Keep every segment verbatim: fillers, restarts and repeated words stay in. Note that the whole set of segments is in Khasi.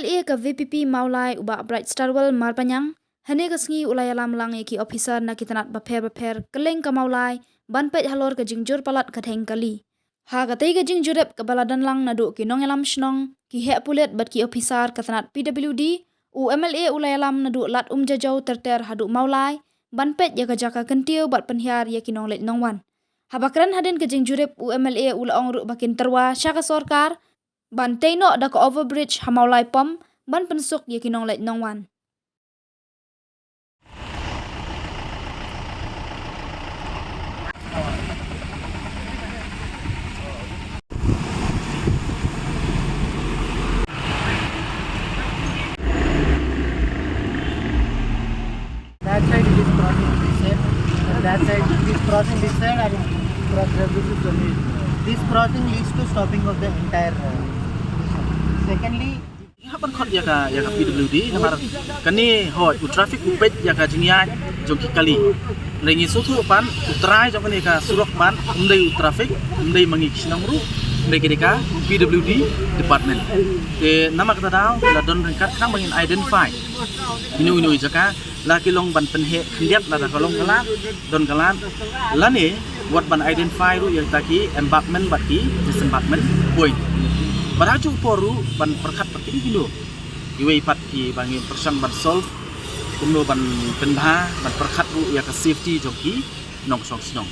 L A ka V P P Mawlai u Bah Bright Starwell Marpanyang, hynne ka sngi u la ïalam lang ïa ki officer na ki tnat bapher bapher kylleng ka Mawlai ban peit halor ka jingjur palat ka dheng kali. Ha katei ka jingjurip kaba la don lang naduh ki nongïalam shnong, ki heh pulit bad ki officer ka tnat P W D, u M L A u la ïalam naduh Lad Umjajaw ter ter haduh Mawlai ban peit ïa ka jaka kyntiew bad pynhiar ïa ki nongleit nongwan. Haba kren hadien ka jingjurip, u M L A u la ong ruh ba kin tyrwa sha ka sorkar ban tei noh da ka overbridge ha Mawlai Pom ban pynsuk ïa ki nongleit nongwan. That side it is crossing this side, and that side it is crossing this side, and cross, this is the need. This crossing leads to stopping of the entire road. Secondly, hap ban khot ïa ka, ïa ka P W D namar kane hoi u traffic u peit ïa ka jingïaid jong ki kali. Hynrei ngi sngewthuh pat u trai jong kane ka surok pat ym dei u traffic, ym dei ma ngi ki shnong ruh, hynrei ka dei ka P W D department. Te namar kata daw la don ryngkat khnang ba ngin identify ino ino i jaka, la ki long ban pynheh khyndiat lada ka long ka lad, don ka lad, lane wat ban identify ruh ïa kita ki embankment bad ki disembankment point. Bad ha kajuh por ruh ban pyrkhat bad kino kino kiwei pat kiba ngin pyrshang ban solve, kumno ban pynbha, ban pyrkhat ruh ïa ka safety jong ki nongshong shnong.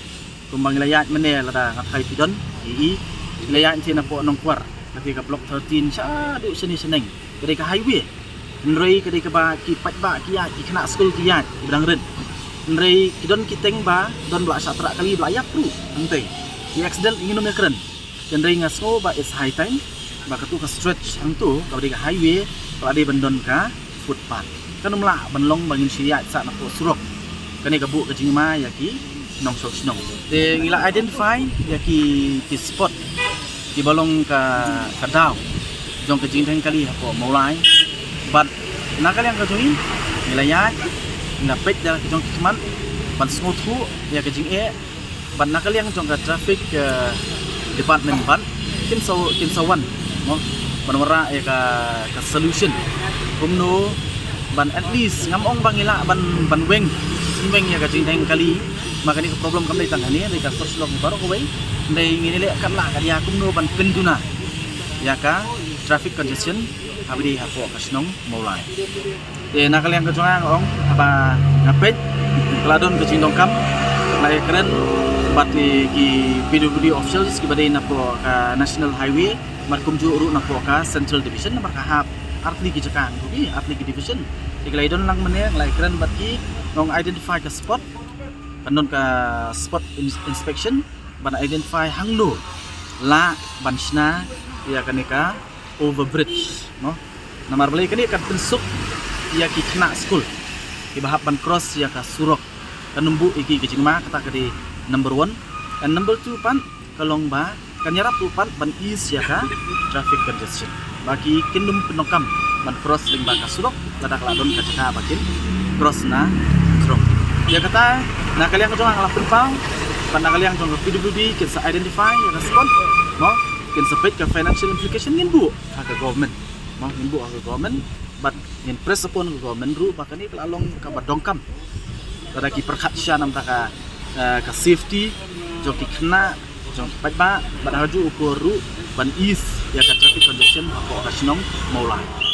Kumba ngi la ïaid mynne, lada nga tharai phi don, i, i, ngi la ïaid te napoh Nongkwar, kata ka block thirteen shaduh shane shaneng. Ka dei ka highway. Hynrei ka dei kaba ki paidbah ki ïaid, ki khynnah skul ki ïaid, kiba dang rit. Hynrei ki don ki tieng ba don ba la shah trah kali, ba la ïap ruh hangtei. Ki accident ngin ym ïakren. Hynrei nga sngew ba it's high time ba kato ka stretch hangto kaba dei ka highway, ka la dei ban don ka footpath. Kan ym lah ban long ba ngin shu ïaid sah napoh surok. Kane ka buh ka jingma ïa ki nongshong shnong. Te ngi la identify ïa ki, ki spot kiba long ka, ka daw jong ka jingdheng kali hapoh Mawlai. Bad na ka liang ka jong ngi, ngi la ïaid, ngi la peit da la ki jong ki khmat ban sngewthuh ïa ka jingeh. Bad na ka liang jong ka traffic, eh, department pat kin sa, kin sa wan, mo, ban wanrah ïa ka, ka solution. Kumno ban at least, ngam ong ba ngi lah ban, ban weng, sngewweng ïa ka jingdheng kali. Ma kane ka problem kam dei tang hangne, dei ka source long baroh kawei. Dei ngin leh katba lah ka dei kumno ban pynduna ïa ka traffic congestion haba dei hapoh ka shnong Mawlai. Te na ka liang ka jong nga, nga ong, haba nga peit ka la don ka jingdonkam, nga ïakren bad ki, ki P W D officials kiba dei napoh ka National Highway, bad kumjuh ruh napoh ka Central Division, namar ka hap artylli ki jaka, artylli ki division. Te ka la don lang mynne, nga la ïakren bad ki, nga ong identify ka spot, kan don ka spot ins-, inspection, ban identify hangno lah ban shna ïa kane ka overbridge, mo. Namar balei kane kan pynsuk ïa ki khynnah skul kiba hap ban cross ïa ka surok. Kan ym buh ïa ki ka jingma, kata ka dei number one. And number two pat ka long ba kan ïarap ruh pat ban ease ïa ka traffic congestion. Ba ki kin ym pyndonkam ban cross lyngba ka surok, lada ka la don ka jaka ba kin cross na surok. Ïa kata, na ka liang jong nga la pynpaw, bad na ka liang jong ka P W D kin sa identify ïa ka spot, mo, kin sa peit ka financial implication, ngin buh ha ka government, mo, ngin buh ha ka government, bad ngin press upon ka government ruh ba kane ka la long kaba donkam. Lada ki pyrkhat sha namar ka, eh, ka safety jong ki khynnah, jong ki paidbah, bad ha kajuh ka por ruh ban ease ïa ka traffic congestion hapoh ka shnong Mawlai.